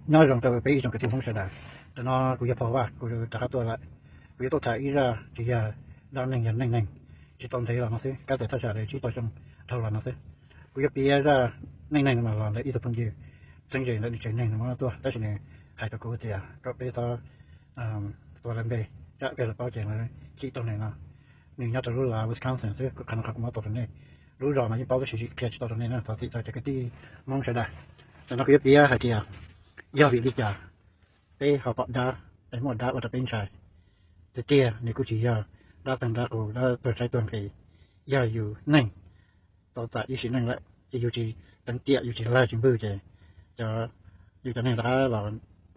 Nyob zoo rau peb ib tsoom kwv tij Hmoob sawv daws. Tam no kuv yog Phau Vaj, kuv rov qab tuaj lawm. Kuv yuav tuaj tham ib zaj tsis yog dab neeg, yog neej neeg tsis tau ntev los no xwb, kab tes thaj tsam li tsib rau xyoo dhau los no xwb. Kuv yuav piav zaj neej neeg no los ntawm ib tug phooj ywg txheeb ze ntawm nws tsev neeg nws muab tuaj, tab sis nws hais rau kuv tias kom peb txhob tuav lawv npe, tsam peb lawv paub ces lawv chim rau nws no. Nws nyob rau lub lav Wisconsin xwb, kuv qhov no qhov kuv muab tau rau nej. Lub zos mas yeej paub tab sis qhia tsis tau rau nej na, thov txim rau cov kwv tij Hmoob sawv daws. Tam no kuv yuav piav hais tias yog vim li cas peb ho pom dab es muaj dab ua rau peb ntshai. Tiag tiag nws kuj tsis yog dab teeg dab qus, dab tuag tshaib tuag nqhis, yog yus neeg tau txais ib sim neej lawm ces yus tsis teev tiam, yus tsis lawg tsis npwg ces cov, yus cov neeg rov qab los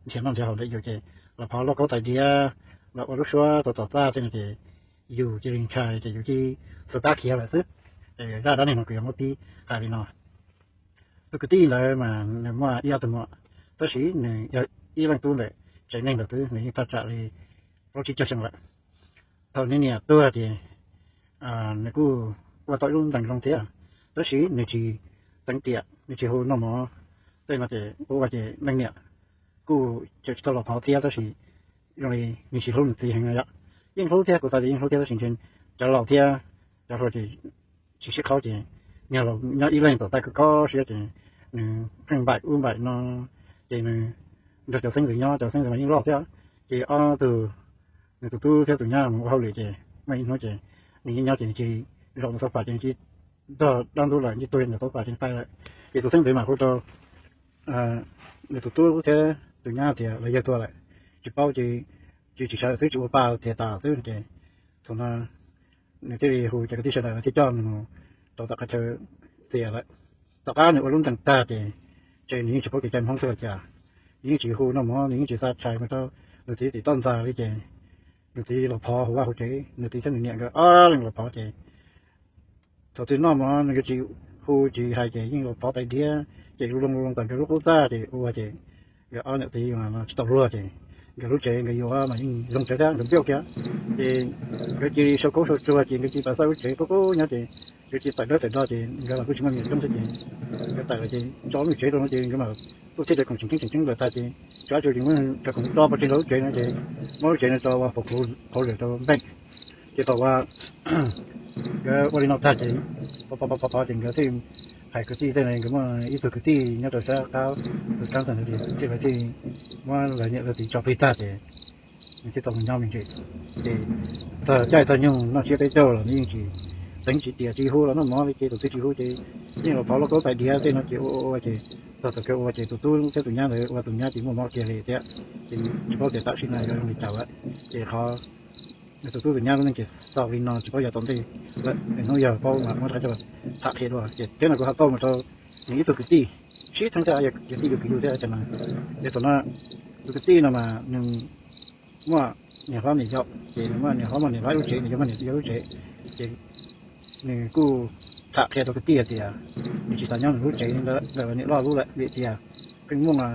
nrhiav noj nrhiav haus ntawm yus ces los phov lauj kaub tais diav, los ua lub suab tau tom txaj tej no ces yus cia li ntshai ces yus cia li xu kab khiav lawm xwb. Zaj dab neeg no kuv yuav muab pib hais li no. Tus kwv tij ntawd mas nws muaj ib ob tug muam, tab sis nws yog ib leej tub ntawm tsev neeg ntawd xwb, nws yeej thaj tsam li plaub tsib caug xyoo lawm. Thaum nws niam tuag ces nws kuj ua tau ib lub ntees zoo thiab, tab sis nws tsis teev tiam, nws tsis hu noj mov tej no ces ua ua ces leej niam kuj tseem tsis tau los phov thiab, tab sis zoo li nws tsis hlub nws txiv heev no yom. Yeej hlub thiab, kuv xav tias yeej hlub thiab, tab sis ntshe cov laus thiab cov hluas ces tsis sib qhaub ces niag laus nyob ib leeg tom txaj kho kho siab ces nws pheej npaim ub npaim no, ces nws nrog cov xeeb ntxwv nyob, cov xeeb ntxwv mas yeej loj thiab. Ces ob tug, nws tus tub thiab tus nyab mus ua hauj lwm ces muaj ib hnub ces nws yeej nyob ces nws cia li zaum ntawm sofa ces nws cia li nrog dab ntub lawm, nws tuag ntawm sofa ces nws pais lawm. Ces tus xeeb ntxwv mas hu rau nws tus tub thiab tus nyab tias lawv yawg tuag lawm, tsis paub ces tsis sawv lawm xwb, tsis ua pa tiav tas xwb ces thaum no nws thiaj li hu cov kwv tij sawv daws lawv thiaj coj nws mus rau tom qhov chaw txias lawm. Tom qab nws ua lub ntees tag ces ntshe nws yeej tsis paub kev cai Hmoob xwb los cas, nws yeej tsis hu noj mov, nws yeej tsis xa tshais mus rau nws txiv tim toj ntxas li ces nws txiv los phov hauv vaj hauv tsev, nws txiv thiab nws niam nkawd ob leeg los phov ces thaum twg noj mov nws yuav tsis hu tsis hais ces yeej los phov tais diav ces lu loo lu loo tom nkawd lub qub txaj ces ua ces nkawd ob niam txiv tsis tau luag ces nkawd lub tsev nkawd yuav mas yeej zoo tsev thiab nkawd npiaj kiag. Ces nkawd cia li sau koob sau tsuag ces nkawd cia li pab xauj lub tsev qub qub nyob ces nkawd cia li tawm dawb tawm do ces nkawd los kuj tsis muaj me nyuam coob thiab ces nkawd tawm los ces tso lub tsev rau no ces nkawd mas tuaj thiab cov khoom tseem ceeb tseem ceeb lawm tag ces tso dab tsi ces muab cov khoom tso pov tseg rau lub tsev no ces muab lub tsev no tso ua phau lwm rau npeej. Ces thaum uas nkawd ua li no tag ces pov pov pov pov ces nkawd thiaj hais kwv tij tej no, nkawd muaj ib tug kwv tij nyob rau sab qab Wisconsin no ces thiaj lawv thiaj muab lawv niam lawv txiv tso plig tag ces nws thiaj tau mus nyob me ntsis. Ces txog caij txog nyoog noj tsiab peb caug los nws yeej tsis teev tsis tiam, tsis hu los noj mov li ces tus twg tsis hu ces yeej los phov lauj kaub tais diav tej no ces ua ua ua ces txog thaum kawg ua ces tus tub thiab tus nyab ntawd ua tus nyab ces muaj mob kiag li thiab. Ces tsis paub tias tam sim no yuav zoo li cas lawm. Ces qhov nws tus tub tus nyab lub neej ces xaus li no tsis paub yav tom ntej lawm, hnub yog paub mas muab rov qab coj los tham qhia dua. Ces thiab no kuv ho tau mus rau nws ib tug kwv tij sib theej thiab, yog kwv tij yug kwv yug thiab cov no. Ces thaum no tus kwv tij no mas nws muaj niam hlob niam yau, ces nws muaj niam hlob muaj niam hlob lub tsev, niam yau muaj niam yau lub tsev. Ces nws kuj tham qhia rau kwv tij hais tias nws tsis xav nyob nws lub tsev ntawd, ntawm niam loj lub lawm vim tias pheej muaj,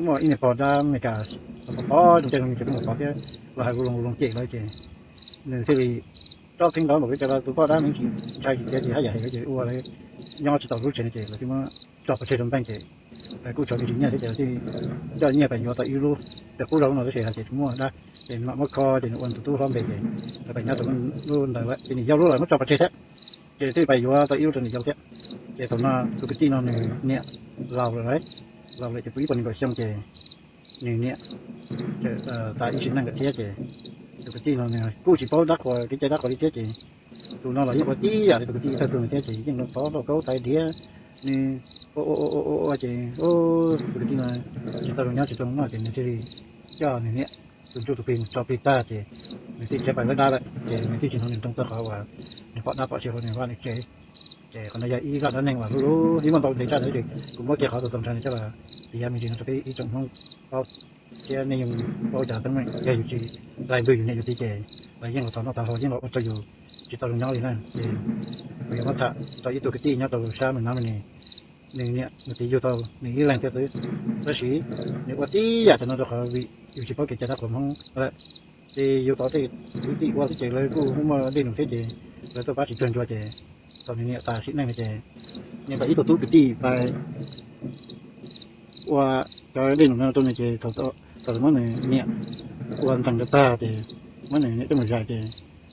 muaj ib niag pog dab Amelikas pov pov zoo caij zoo nyoog ces pheej los pov thiab los hais ua loo ua loo cem lawv ces nws thiaj li rov qeeb ntaub npaum li cas los tus poj dab no tsis ntshai tsis tiav ces haj yam hais lawv ces ua lawv nyob tsis tau lub tsev no ces lawv thiaj muab tso pov tseg rau npeej ces lawv kuj tshuav me ntsis nyiaj thiab ces lawv thiaj coj nyiaj pais yuav tau ib lub, pem qub zos no tab sis hais tias tsis muaj dab ces mam muab kho ces nws ua nws tus tub hlob npe ces lawv pais nyob rau lub ntawd lawm ces niam yau lub lawv muab tso pov tseg thiab. Ces thiaj pais yuav tau ib lub rau niam yau thiab. Ces thaum no tus kwv tij no nws niam laus lawm, laus lawm ces puv ib puas nees nkaum xyoo ces nws niam tas ib sim neej lawm thiab ces tus kwv tij no nws kuj tsis paub dab qhuas kev cai dab qhuas li thiab ces tus no los yeej ua tib yam li tus kwv tij thawj tug no thiab ces yeej los phov lauj kaub tais diav, nws ua ua ua ua ces tus kwv tij no tsis tau zoo nyob tsis tau noj ces nws thiaj li coj nws niam tus ntsuj tus plig mus tso plig tag ces nws thiaj khiav pais lawv dab lawm ces nws thiaj tsis hnov nws nroo txog qhov uas nws pom dab pom tseg hauv nws vaj nws tsev. Ces qhov no yog ib zaj dab neeg uas lub lub ib muaj ntau ntev zaj ntawd ces kuv muab kiag qhov txaus ntshai no coj los piav me ntsis no rau peb ib tsoom Hmoob paub thiab nej yeej paub cov teeb meem yog yus tsis laig npwg yus niam yus txiv ces lawv yeej los thov noj thov haus yeej los ua rau yus tsis tau zoo nyob li na. Ces kuv yuav muab tham rau ib tug kwv tij nyob rau sab Mem Nab Mes Nis, nws niam nws txiv yug tau nws ib leeg thiab xwb, tab sis nws ua tib yam cov no rau qhov vim yus tsis paub kev cai dab qhuas Hmoob lawm. Ces yus tau tej kwv tij ua xwb ces lawv kuj muaj muaj dej num thiab ces lawv tuaj pab tsis cuag ncua ces thaum nws niam tas sim neej no ces nws pais ib tug tub kwv tij pais ua cov dej num no rau nws ces thaum muab nws niam ua ntees rau tag ces muab nws niam coj mus zais ces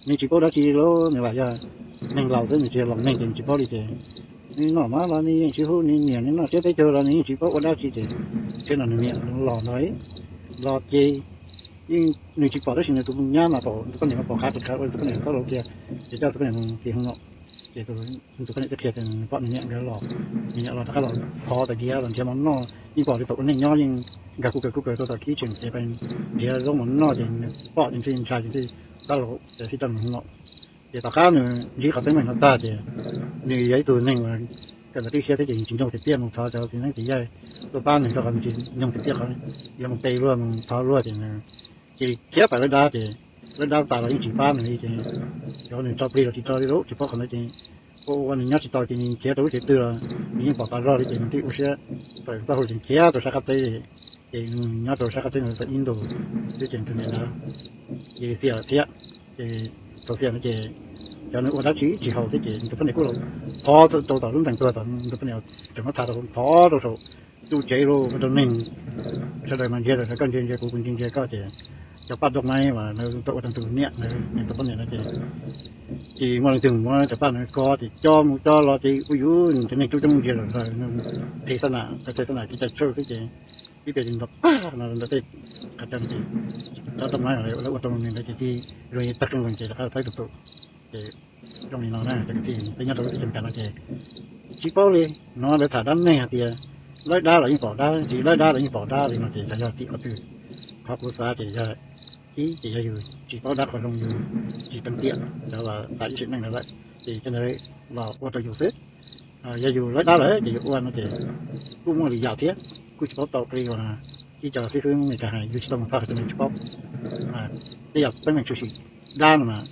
nws tsis paub dab tsi li, nws lam yog neeg laus xwb, nws tsis yog laus neeg ces nws tsis paub li ces nws noj mov los nws yeej tsis hu nws niam, nws noj siab peb caug los nws yeej tsis paub ua dab tsi ces thiab no nws niam los ntag los ces yeej nws tsis pom tab sis nws tus nyab mas pom tus poj niam mas pom qhav tsis qhav ua tus poj niam txhob laus kiag ces coj tus poj niam mus tim hoo no ces tus poj niam thiaj qhia tias nws pom nws niam nkawd los, nws niam los rov qab los thov tas diav los nrhiav mov noj, yeej pom li thaum ua neej nyob yeej nkag kuj kawg kuj kawg rau tom khib tseem ces pheej nrhiav zaub mov noj ces nws pom ces nws thiaj ntshai ces thiaj rov qab los ces thiaj coj mus hoo no. Ces tom qab nws ntsib qhov teeb meem no tag ces nws yog ib tug neeg uas kawm ntawv tib siab thiab ces tsis nyoog tiag tiag mus thov cov txiv neeb txiv yaig tuaj pab nws rau qhov nws tsis nyoog tiag tiag qhov yuav mus pe luag mus thov luag ces nws cia li khiav pais lawb dab ces lawb dab tas los yeej tsis pab nws li ces cov nws tso plig los tsis tso li lawm tsis paub qhov ntawd ces ua ua nws nyob tsis tau ces nws khiav rau lub tsev twg los nws yeej pom tas zog li ces nws thiaj ua siab tawm txoj hau ces khiav rau sab qab teb li ces nws nyob rau sab qab teb ntawd tau ib ntus xwb ces tus niam ntawd ces xiam lawm thiab. Ces thaum xiam no ces cov nws ua dab tsi tsis haus thiab ces nws tus poj niam kuj los thov rau tom lub ntees tuag tom nws tus poj niam tseem muab tha rau thov rau saum tus tsev los ua rau neeg sawv daws mas ntsia sawv daws, koj ntsia ntsia kuv kuv ntsia ntsia koj ces cov paj doj maib uas lawv tau ua rau tus niam ntawd nws tus poj niam no ces ces muaj leej twg muab cov paj no kov ces coj mus coj los ces ua yus cov neeg coob coob ntsia lawm lawm, qhib xab nam qhib xab nam kev cai tsawj xwb ces ib pliag ces nto pag no ntawm tej qhov cos no ces cov doj maib lawv ua rau nws ntawd ces tig zoo li tawg qeej zees ces rov qab thaib tus tus ces zoo li no na cov kwv tij peb nyob rau lub teb chaws Meskas no ces tsis paub li. No lawv tham dab neeg hais tias laib dab los yeej pom dab, tsis laib dab los yeej pom dab li no ces xyov yog tim qhov twg. Qhov kuv xav ces yog ib ces yog yus tsis paub dab qhov zoo, yus tsis teev tiam cov uas tas ib sim neej ntawd lawm ces cov ntawd los ua rau yus xwb. Yog yus laib dab lawm ces yus ua no ces kuj muaj lwm yam thiab, kuj tsis paub tau qhia li uas ib co xib fwb Meskas hais yus tsis tau mus txog qhov cov neeg tsis paub. Tej yam teeb meem tshwm sim dab no mas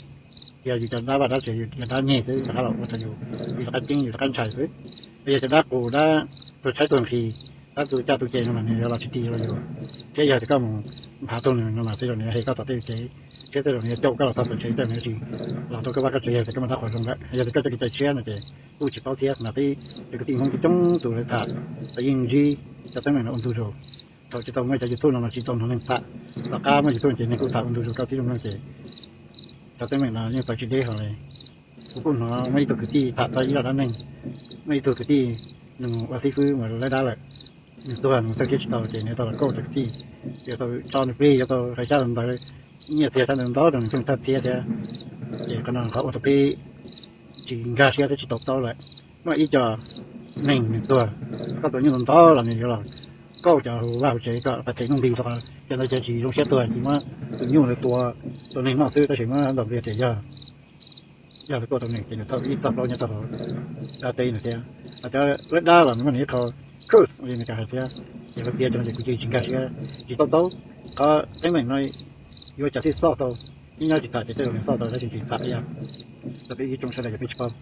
yog yus cov dab vaj dab tsev, yus cov dab nyeg xwb rov qab los ua rau yus, yus rov qab ceeb yus rov qab ntshai xwb. Yog cov dab qus dab tuag tshaib tuag nqhis, dab tu caj tu ces no mas nws yuav los tsis tig los yus, thiab yog tias koj mus nphav tuag nws no mas tej zaum nws yuav hem koj tom tej kev, thiab tej zaum nws yuav caum koj los txog tom tsev tej nws yuav tsis los rau koj vaj koj tsev yog tias koj muaj dab qhuas zoo lawm. Yog tias koj coj kev cai tshiab no ces kuj tsis paub thiab mas peb cov kwv tij Hmoob coob coob tus lawv tham, lawv yeej ntsib cov teeb meem no ua ntug zog. Thaum tsis tau muaj cov YouTube no los tsis tau hnov neeg tham, tom qab muaj YouTube ces neeg kuj tham ua ntug zog rau tib zoo no ces cov teeb meem no yeej txawv tsis deb hlo li. Kuv kuj hnov muaj ib tug kwv tij tham tau ib zaj dab neeg, muaj ib tug kwv tij nws mus ua xib fwb mus laib dab lawm, nws tuag nws txawj thiab tsis tau ces nws tau los kauj cov kwv tij, yuav tau tso nws plig, yuav tau hais xyab ntawv, nyiaj txiag xyab ntawv ntau rau nws thiaj tag thiab thiab. Ces qhov no qhov ua rau peb tsis nkag siab thiab tsis tau taub lawm. Muaj ib co neeg nws tuag, koj tua nyuj ntau ntau los nws yuav los kauj cov hauv vaj hauv tsev kom pab them nuj nqis rau qhov cov ntawd ces tsis zoo siab tuag ces muab tus nyuj ntawd tua rau neeg noj xwb tab sis muab ntaus nqi tias yog yog lawv tuaj rau nws ces nws thawj ib txoj plaub nyob rau hauv dab teb no thiab. Hos cov laib dab los nws muaj nws ib qho truth li Meskas hais thiab, ces lawv piav cov no ces kuv cia li tsis nkag siab tsis tau taub. Qhov teeb meem no yuav cas thiaj xoj tau, nyob nyob tsis tham ces tej zaum nws xoj tau tab sis tsis tham ib yam. Rau peb ib tsoom sawv daws yog peb tsis paub.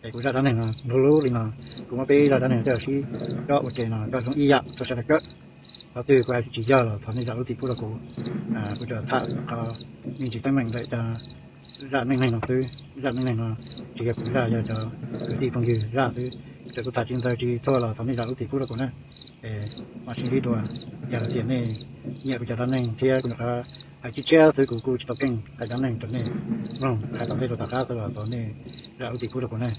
Es kuv zaj dab neeg no lub lub li no, kuv muab peb zaj dab neeg no coj los sib kob ua ke no kom zoo ib yam rau sawv daws kawm. Qhov twg kuv hais tsis yog los thov nej zam lub txim pub rau kuv. Kuv tsuas tham qhov me ntsis teeb meem ntawm cov zaj neej neeg no xwb. Zaj neej neeg no tsis yog kuv zaj, yog cov kwv tij phooj ywg zaj xwb. Txawm kuv tham tsis ntxaws tsis txhua los thov nej zam lub txim pub rau kuv na. Es mam sib ntsib dua, yog hais tias nej nyiam kuv cov dab neeg thiab kuv nyuam qhuav hais tshiab tshiab xwb kuv kuj tsis tau keej hais dab neeg rau nej mloog hais tom ntej rau tom qab xwb los thov nej zam lub txim pub rau kuv na.